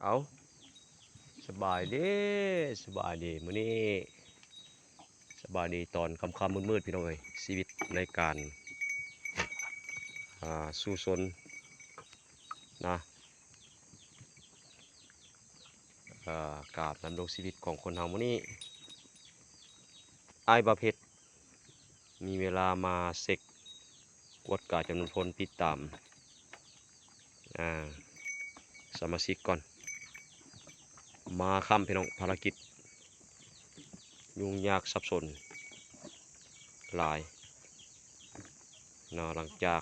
ເອົາ ສະບາຍດີ ສະບາຍດີ ມື້ນີ້ສະບາຍດີຕອນຄ່ຳໆມືດໆ ພີ່ນ້ອງເອີຍ ຊີວິດໃນການ ອ່າ ສູ້ຊົນນະ ອ່າ ການດຳລົງຊີວິດຂອງຄົນເຮົາມື້ນີ້ ອ້າຍບ່າວເພັດ ມີເວລາມາເຊັກກວດກາຈຳນວນຄົນ ຕິດຕາມ ອ່າ ສະມາຊິກກ່ອນ ມາຄ່ຳ ພີ່ນ້ອງ ພາລະກິດຫຍຸ້ງຍາກສັບສົນຫຼາຍເນາະ ຫຼັງຈາກ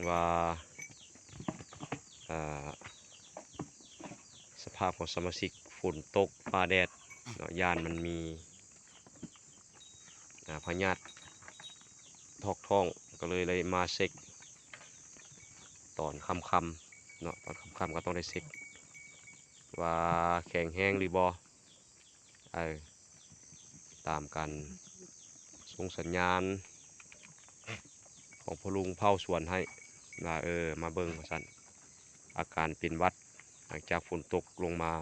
ວ່າ ອ່າ ສະພາບຂອງສະມາຊິກ ຝົນຕົກ ຟ້າແດດເນາະ ຢ້ານມັນມີ ອ່າ ພະຍາດຖອກທ້ອງ ກໍເລີຍໄດ້ມາເຊັກຕອນຄ່ຳໆເນາະ ຕອນຄ່ຳໆກໍຕ້ອງໄດ້ເຊັກວ່າແຂງແຮງຫຼືບໍ່ ເອີ ຕາມການສົ່ງສັນຍານຂອງພໍ່ລຸງເຝົ້າສວນໃຫ້ວ່າ ເອີ ມາເບິ່ງວ່າຊັ້ນ ອາການເປັນຫວັດ ຫຼັງຈາກຝົນຕົກລົງມາ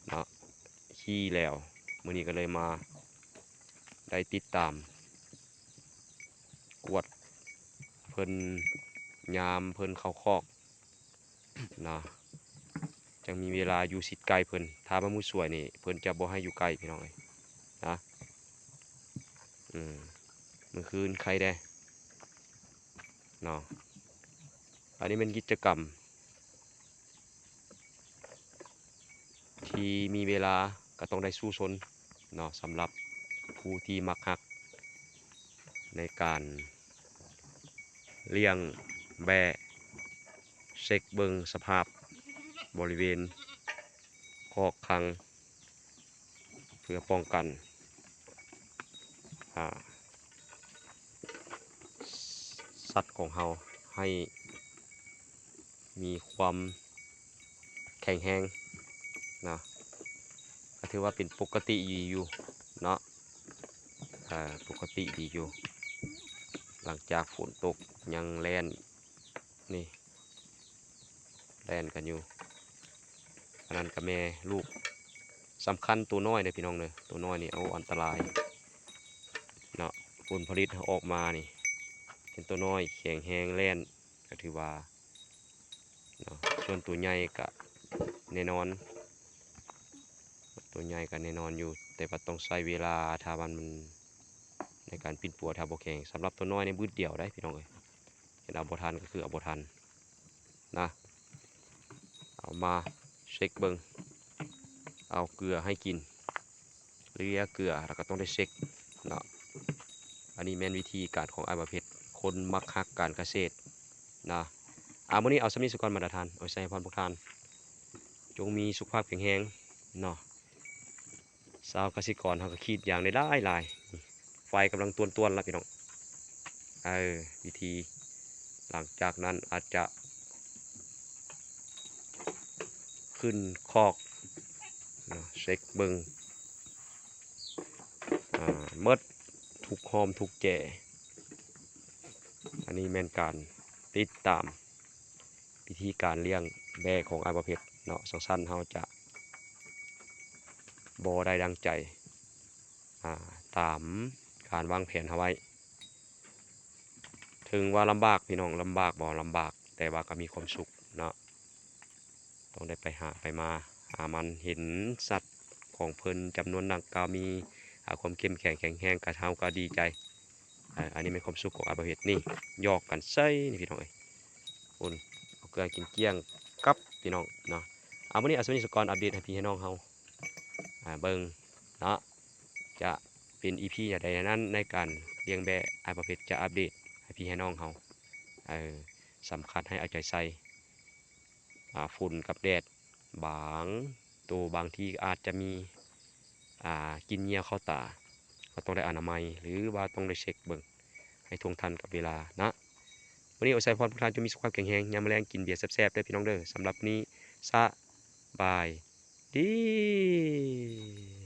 ເນາະ ຂີ້ແລ້ວ ມື້ນີ້ກໍເລີຍມາໄດ້ຕິດຕາມກວດເພິ່ນ ຍາມເພິ່ນເຂົ້າຄອກນະ ຈັ່ງມີເວລາຢູ່ຊິດໃກ້ເພິ່ນ ຖ້າວ່າມື້ສວຍນີ້ເພິ່ນຈະບໍ່ໃຫ້ຢູ່ໃກ້ ພີ່ນ້ອງເອີຍນະ ອືມ ມື້ຄືນໄຄແດ່ເນາະ ອັນນີ້ແມ່ນກິດຈະກຳ ທີ່ມີເວລາກໍຕ້ອງໄດ້ສູ້ຊົນເນາະ ສຳລັບຜູ້ທີ່ມັກຮັກໃນການລ້ຽງແບ້ ເຊັກເບິ່ງສະພາບບໍລິເວນຄອກຄັງ ເພື່ອປ້ອງກັນ ອ່າ ສັດຂອງເຮົາໃຫ້ມີຄວາມແຂງແຮງນະ ກໍຖືວ່າເປັນປົກກະຕິດີຢູ່ເນາະ ເອີ ປົກກະຕິດີຢູ່ ຫຼັງຈາກຝົນຕົກຍັງແລ່ນ ນີ້ ແລ່ນກັນຢູ່ ອັນນັ້ນກໍແມ່ລູກ ສຳຄັນໂຕນ້ອຍເດີພີ່ນ້ອງເດີ ໂຕນ້ອຍນີ້ ໂອ້ ອັນຕະລາຍເນາະ ຜົນຜະລິດເຮົາອອກມານີ້ ເຫັນໂຕນ້ອຍແຂງແຮງແລ່ນ ກໍຖືວ່າເນາະ ສ່ວນໂຕໃຫຍ່ກໍແນ່ນອນ ໂຕໃຫຍ່ກໍແນ່ນອນຢູ່ ແຕ່ວ່າຕ້ອງໃຊ້ເວລາ ຖ້າວ່າມັນ ໃນການປິ່ນປົວ ຖ້າບໍ່ແຂງ ສຳລັບໂຕນ້ອຍນີ້ບືດດຽວໄດ໋ ພີ່ນ້ອງເອີຍ ເຮັດເອົາບໍ່ທັນກໍຄືເອົາບໍ່ທັນນະ ເອົາມາເຊັກເບິ່ງ ເອົາເກືອໃຫ້ກິນ ເລີຍເກືອ ແລ້ວກໍຕ້ອງໄດ້ເຊັກເນາະ ອັນນີ້ແມ່ນວິທີການຂອງອ້າຍບ່າວເພັດ ຄົນມັກຮັກການກະເສດນະ ອ່າ ມື້ນີ້ເອົາສ່ຳນີ້ສາກ່ອນ ບັນດາທ່ານ ອວຍໄຊໃຫ້ພອນພວກທ່ານ ຈົ່ງມີສຸຂະພາບແຂງແຮງເນາະ ຊາວກະສິກອນເຮົາກໍຂີດຢາງໄດ້ຫຼາຍໆ ໄຟກຳລັງຕ່ວນໆລະພີ່ນ້ອງ ເອີ ວິທີ ຫຼັງຈາກນັ້ນອາດຈະຂຶ້ນຄອກເນາະ ເຊັກເບິ່ງ ອ່າ ໝົດທຸກຮ່ອມທຸກແຈ ອັນນີ້ແມ່ນການຕິດຕາມ ວິທີການລ້ຽງແບ້ຂອງອ້າຍບ່າວເພັດເນາະ ຈັ່ງຊັ້ນເຮົາຈະບໍ່ໄດ້ດັ່ງໃຈ ອ່າ ຕາມການວາງແຜນເຮົາໄວ້ ເຖິງວ່າລຳບາກພີ່ນ້ອງ ລຳບາກບໍ່ ລຳບາກ ແຕ່ວ່າກໍມີຄວາມສຸກເນາະ ຕ້ອງໄດ້ໄປຫາໄປມາຫາມັນ ເຫັນສັດຂອງເພິ່ນຈຳນວນດັ່ງກ່າວມີ ອ່າ ຄວາມເຂັ້ມແຂງແຂງແຮງ ກໍເຮົາກໍດີໃຈ ອ່າ ອັນນີ້ແມ່ນຄວາມສຸກຂອງອ້າຍບ່າວເພັດ ນີ້ ຢອກກັນໃສ່ນີ້ພີ່ນ້ອງເອີຍ ໂອ້ຍ ເອົາເກືອກິນກ້ຽງກັບພີ່ນ້ອງເນາະ ອ່າ ມື້ນີ້ເອົາສ່ຳນີ້ສາກ່ອນ ອັບເດດໃຫ້ພີ່ໃຫ້ນ້ອງເຮົາ ອ່າ ເບິ່ງເນາະ ຈະເປັນອີພີແນວໃດນັ້ນ ໃນການລ້ຽງແບ້ ອ້າຍບ່າວເພັດຈະອັບເດດໃຫ້ພີ່ໃຫ້ນ້ອງເຮົາ ເອີ ສຳຄັນໃຫ້ເອົາໃຈໃສ່ ອ່າ ຝົນກັບແດດ ບາງໂຕບາງທີອາດຈະມີ ອ່າ ກິ່ນເຫຍື້ອເຂົ້າຕາ ກໍຕ້ອງໄດ້ອະນາໄມ ຫຼືວ່າຕ້ອງໄດ້ເຊັກເບິ່ງໃຫ້ທ່ວງທັນກັບເວລານະ ມື້ນີ້ອວຍໄຊພອນພວກທ່ານຈົ່ງມີສຸຂະພາບແຂງແຮງ ຍາມມື້ແລງກິນເບຍແຊບໆເດີພີ່ນ້ອງເດີ ສຳລັບມື້ນີ້ ສະບາຍດີ.